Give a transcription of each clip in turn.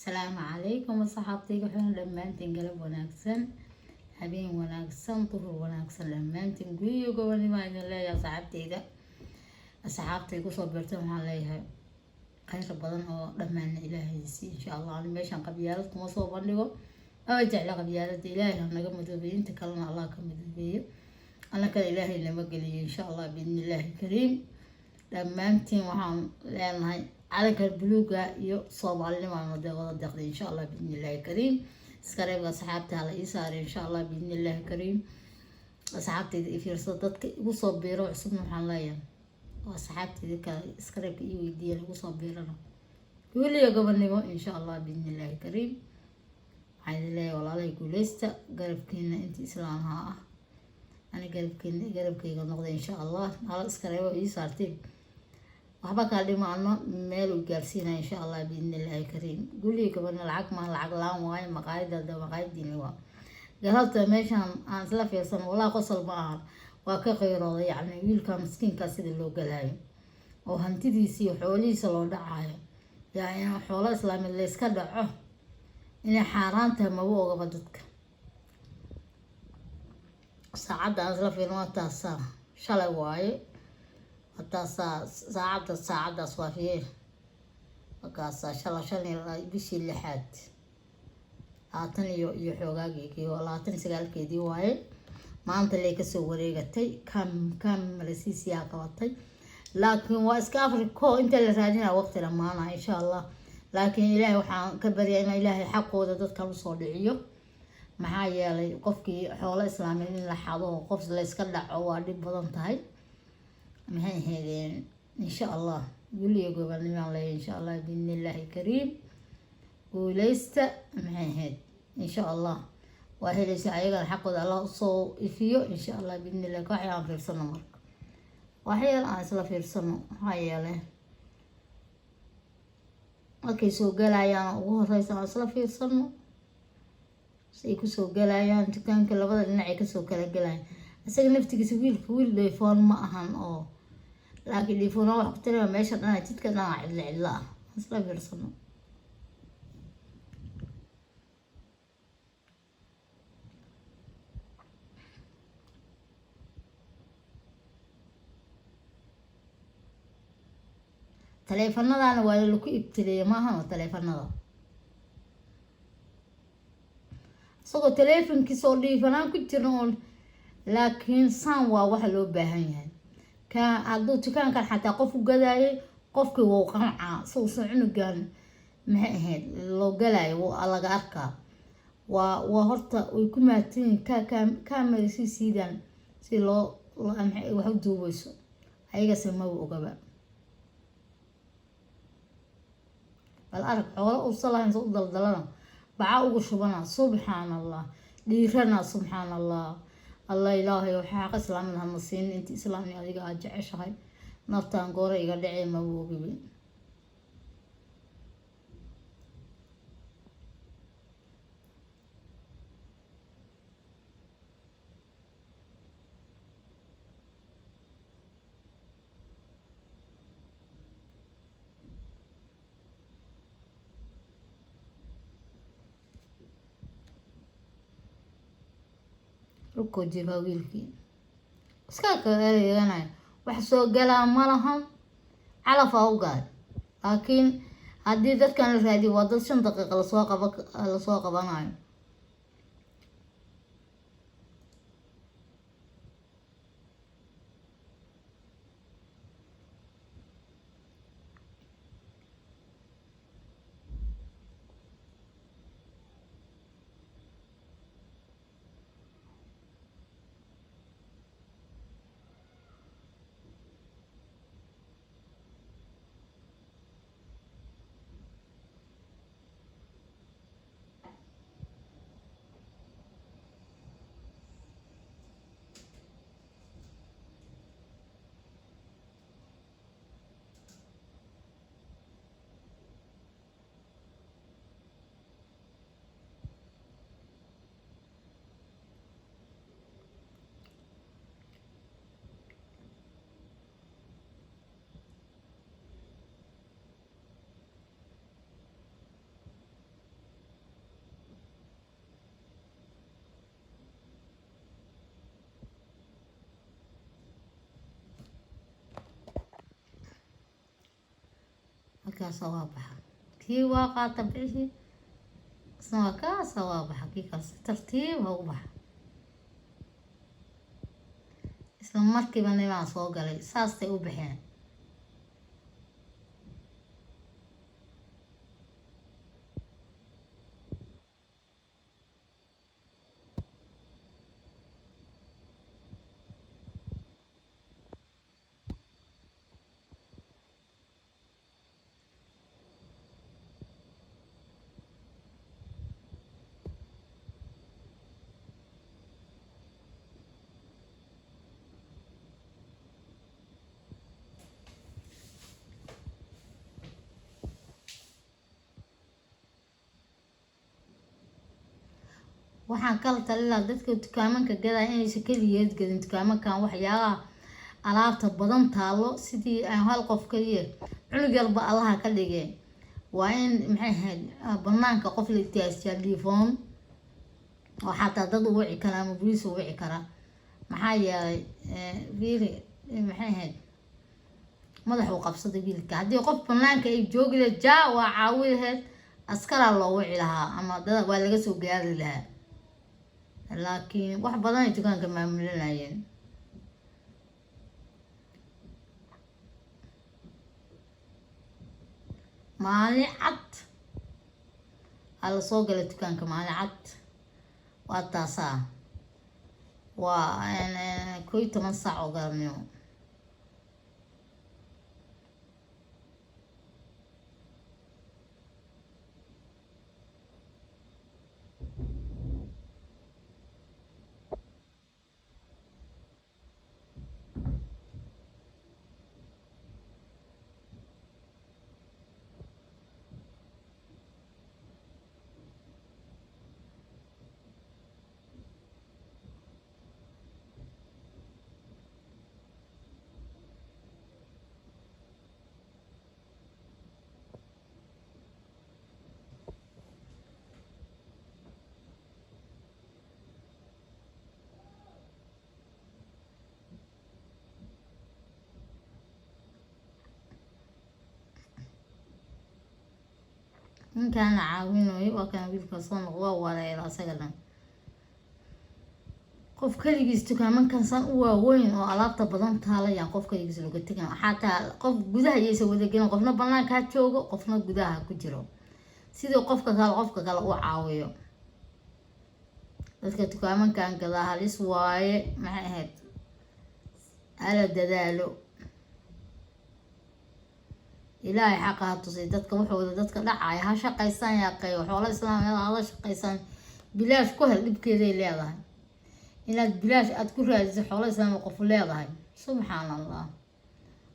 Asalaamu calaykum asxaabtayga xuna, dhammaantiin galab wanaagsan, habeen wanaagsan, duhur wanaagsan, dhammaantiin guriyo gobonimo idin leeyahay. Asxaabtayda, asxaabtay kusoo biirtay, waxaan leeyahay khayr badan oo dhammaanna Ilaahay sii, insha Allah. Ani meeshaan qabyaalad kuma soo bandhigo, ama jecla qabyaalada. Ilaahay ha naga madoobeeyo, inta kalena Allah ka madoobeeyo, annakana Ilaahay nama geliyo, insha Allah, biidnillaahi kariim. Dhammaantiin waxaan leenahay calanka buluuga iyo soomaalinimaana dee wada deeqday, insha Allah, biidnillaahi kariim. Iskareebka asxaabta hala ii saaray, insha Allah, biidnillaahi kariim. Asxaabtayda i fiirsado, dadka igu soo biiro cusubna waxaan leeyahay oo asxaabtayda kale iskareebka ii weydiiya lagu soo biirano, guuliyo gobonimo, insha Allah, biidnillaahi kariim. Waxaan idin leeyahay, walaalahay, guuleysta. Garabkiina intii islaamha ah, ani garabkiina, garabkayga noqday, insha Allah. Hala iskareebo ii saartiin, waxba kaa dhimaano, meel uu gaarsiinaya, insha Allah, biidnillaahi kariim. Guuliyo gobonimo. Lacag maa, lacag laan waayo. Maqaayada de maqaayadiini waa galabta. Meeshaan aan isla fiirsan, wallahi qosol ma ahan, waa ka qayrooday. Yacni wiilka miskiinkaa sida loo galaayo oo hantidiisa iyo xoolihiisa loo dhacayo, yaa in xoolo islaameed layska dhaco inay xaaraan tahay maba ogaba dadka. Saacadda aan isla fiirin waa taasaa, shalay waaye, waa taasaa saacadda, saacaddaas waa fiye, markaasaa shalay shan iyo bishii lixaad 20 iyo xoogaagii, 29-keedii waaye. Maanta lay kasoo wareegatay. Kam kamarasiisiyaa qabatay, laakiin waa iska Africo inta la raadinaya waqti dhamaana, insha Allah. Laakiin Ilaahay waxaan ka baryaa inuu Ilaahay xaqooda dadkan usoo dhiciyo. Maxaa yeelay, qofkii xoolo islaameed in la xado oo qof layska dhaco waa dhib badan tahay. Maxay ahaydeen? Insha Allah, guuliyo gobonnimaan leeyahay, insha Allah, biidnillaahi kariim. Guuleysta. Maxay ahayd? Insha Allah waa helaysa, ayagana xaqooda Allah usoo ifiyo, insha Allah, biidnillah. Waxay aan fiirsano marka, waxyeel aan isla fiirsano. Maxaa yeelay, markay soo galayaan ugu horeysa aan isla fiirsano si ay kusoo galayaan dukaanka, labada dhinac ay kasoo kala galayaan. Isaga naftigiisa wiilka wiil dhiifoon ma ahan oo, laakiin dhiifoona wax ku taraya. Meesha dhana, jidka dhana cidlo cidlo ah. Aan isla fiirsano. Taleefanadana waa laku ibtileeya, maahan oo taleefanada isagoo taleefonkiisa oo dhiifanaan ku jirna oo, laakiin saan waa waxa loo baahan yahay. Ka hadduu dukaankan xataa qof u gadaayay, qofkii wuu qancaa sousan cunugan. Maxay ahayd loo galaayo? Waa laga arkaa, waa horta way ku mahadsanyihin ka kamera si siidaan si loo wax u duubeyso, ayagase maba ogaba. Bal arag, xoolo uusan lahayn soo u daldalana, baca ugu shubana. Subxaan Allah, dhiirana, subxaan Allah. Allah, Ilaahay, waxaa xaq islaamin hana siin intii islaamni adiga aada jeceshahay. Naftaan goora iga dhacee, maba ogibi. Dhulkoo jibaa wiilkii iska kaeeganayo, wax soo galaa ma lahan, calafaa u galay. Laakiin haddii dadkan la raadiyo, waa dad 5 daqiiqa lasoo qaba, lasoo qabanayo. Kaasa waa baxa, kii waa qaata bixi, isna waa kaasa, waa baxa kii kaas, tartiib ha ugu baxa. Isla markiiba nimaa soo galay, saastay u baxeen. Waxaan kala talin lahaa dadka dukaamanka gadaya inaysan keligeed gadin dukaamankan waxyaalaha alaabta badan taalo. Sidii aan hal qof kaliya, cunug yarba Allaha ka dhigee, waa in, maxay ahayd, banaanka qof la istaasiyaa telefoon oo xataa dad u wici kara ama boliis u wici kara. Maxaa yeelay, fiiri, maxay ahayd, madaxuu qabsaday wiilka. Haddii qof banaanka ay joogi lahayd, jaa waa caawi lahayd, askaraa loo wici lahaa ama dad waa laga soo gaari lahaa. Laakiin wax badan ay dukaanka maamulinayeen. Maalin cad aa lasoo galay dukaanka, maalin cad. Waa taasaa, waa 11 saac oo galabnimo. Ninkaana caawinayo waa kan wiilka soo noq, waa wareera asaga dhan. Qof kaligiis dukaamankan san u waaweyn oo alaabta badan taalayaan qof kaligiis looga tegan. Xataa qof gudaha iyaysa wadagelin, qofna banaanka ha joogo, qofna gudaha ku jiro, sidii qofka kale qofka kale u caawiyo. Dadka dukaamankan gadaa halis waaye. Maxay ahayd, hala dadaalo. Ilaahay xaqa ha tusay dadka waxooda. Dadka dhacaya ha shaqaysaan, yaaqeeyo xoola islaamiyada hala shaqaysaan. Bilaash ku hel, dhibkeeday leedahay inaad bilaash aada ku raadiso xoola islaam qof leedahay. Subxaan Allah,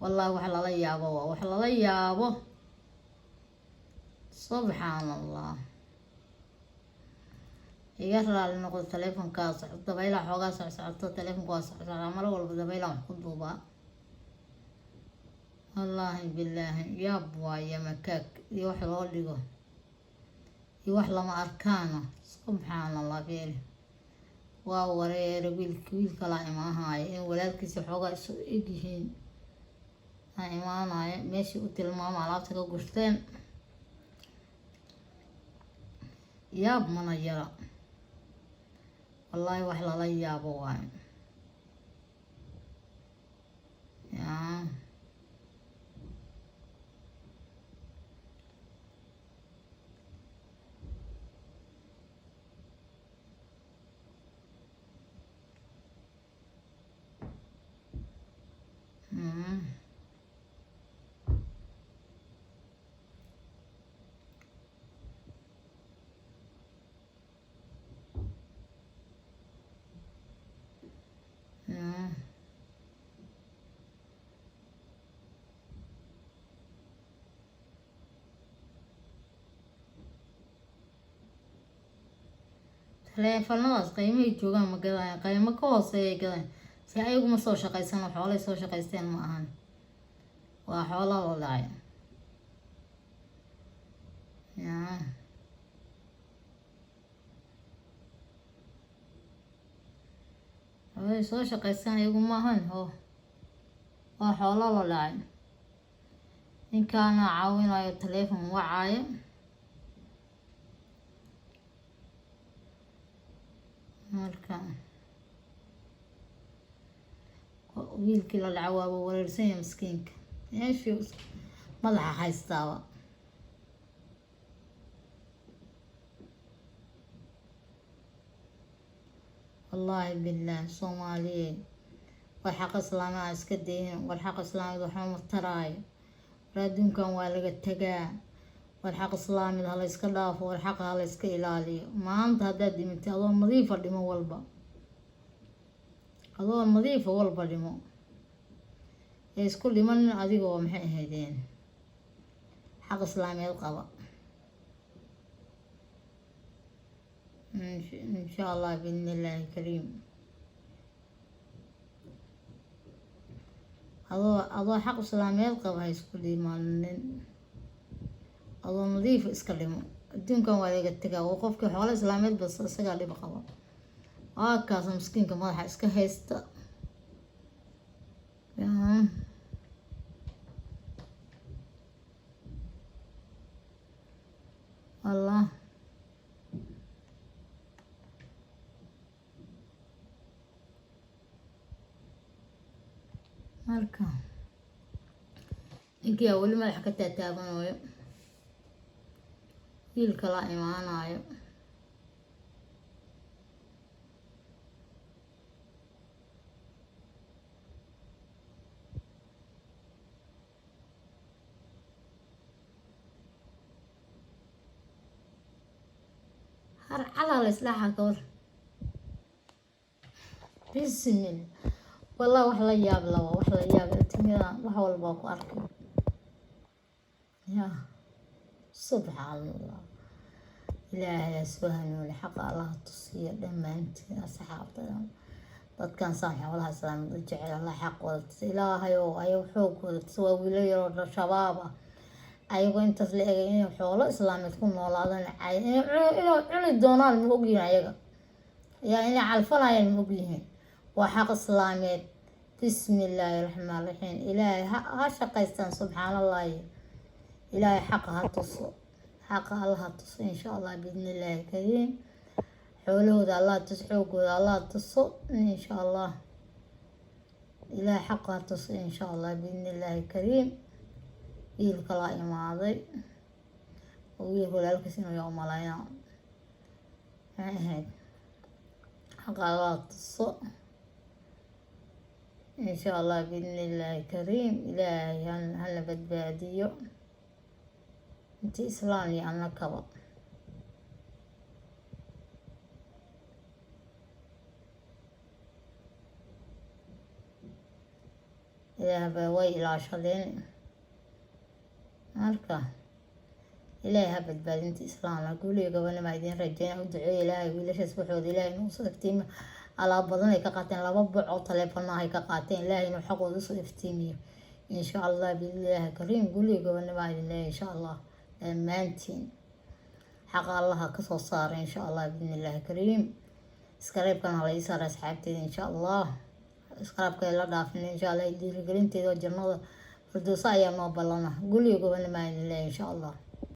wallahi wax lala yaabo, waa wax lala yaabo. Subxaan Allah, iga raali noqdo. Taleefonkaa socdo, dabaylaha xoogaa socsocoto, taleefonka waa socsocdaa mar walba, dabaylaha wax ku duubaa. Wallaahi bilaahi, yaab waaye, makaag iyo wax loo dhigo iyo wax lama arkaana. Subxaan Allah, fiiri, waa wareere wiilka. Wiil kalaa imaanaya in walaalkiisa xoogaa isu egyihiin aa imaanaya meeshii u tilmaama alaabta ka gurteen. Yaab mana yara, wallaahi wax lala yaabo waayo yaa. Taleefanadaas qiimahay joogaan ma gadaayan, qiimo ka hooseeyay gadaayan. Si ayaguma soo shaqaysan, xoolay soo shaqaysteen ma ahan, waa xoola la dhacay yaa. Xoolay soo shaqaystaan iyagu ma ahan, ho, waa xoolo la dhacay. Ninkaana caawinayo, taleefon wacaayo. Marka wiilkii la dhaca waaba wareersan yahay miskiinka, meeshii madaxa haystaaba. Wallaahi billaah, Soomaaliyeed, war xaqa islaamaha iska dayin. War xaqa islaamid waxba ma taraayo. War adduunkan waa laga tagaa. War xaq islaamid ha la iska dhaafo. War xaqa ha la iska ilaaliyo. Maanta haddaad dhimatay, adoo nadiifa dhimo walba, adoo nadiifa walba dhimo ee isku dhimanin adigoo, maxay ahaydeen, xaq islaameed qaba. Insha Allah, biidni Illaahi kariim, adoo xaq islaameed qaba ha isku dhimanin. Adoo nadiif iska dhimo. Adduunkan waa laga tagaa oo qofkii xoolo islaameed bas isagaa dhib qaba. Waa kaasa miskiinka madaxa iska haysta. Yaa. Allah, marka ninkii aa weli madaxa ka taataabanayo, wiil kala imaanayo. Har calaa la isdhaxa ka war. Bismil, wallah, wax la yaab laba, wax la yaab adduunyada, wax walba ku arkay. Ya subxaan Allah, Ilaahay ha soo hanuuni, xaqa Allah tusiyo dhammaantiin asxaabta. Dadkan saan xoolaha islaamid u jecel, Allah xaqooda tusi. Ilaahay oo ayago xoogooda tusi. Waa wiilo yaroo shabaab ah, ayagoo intaas la egay inay xoolo islaameed ku noolaadaan, inay cuni doonaan ma ogyihiin ayaga? Yaa inay calfanayaan ma ogyihiin? Waa xaq islaameed. Bismi illaahi raxmaan raxiim. Ilaahay ha shaqaystaan. Subxaan Allahi, Ilaahay xaqa ha tuso, xaqa Allah ha tuso. Insha Allah, biidni illaahi kariim, xoolahooda Allah tuso, xoogooda Allah tuso. Insha Allah, Ilaahay xaqa ha tuso. Insha Allah, biidni illaahi kariim. Wiilka la imaaday oo wiilka walaalkiis inuu yaa umalaynaa, maxay ahayd, xaqa Allah tuso. Insha Allah, biidni illaahi kariim, Ilaahay hana badbaadiyo intii islaam iyo annakaba. Ilaah baa way ilaashadeen. Marka Ilaahay ha badbaadinta islaamna. Guuliga gabanima idiin rajeyna. U duceeya Ilaahay wiilashaas waxooda Ilaahay inuu usoo iftiimiyo. Alaab badan ay ka qaateen, laba boc oo taleefonaha ay ka qaateen. Ilaahay inuu xaqooda usoo iftiimiyo, insha Allah, biidnillaahi kariim. Guuliga gabanima idin leeyahay. Insha Allah, dhammaantiin xaqa Allaha kasoo saara, insha Allah, biidnillaahi kariim. Subscribe-kana hala ii saara, asxaabteeda. Insha Allah, subscribe-ka la dhaafin. Insha Allah, dhiirigelinteeda oo jannada firdowsa ayaa noo ballana. Guuliga gabanima idin leeyahay, insha Allah.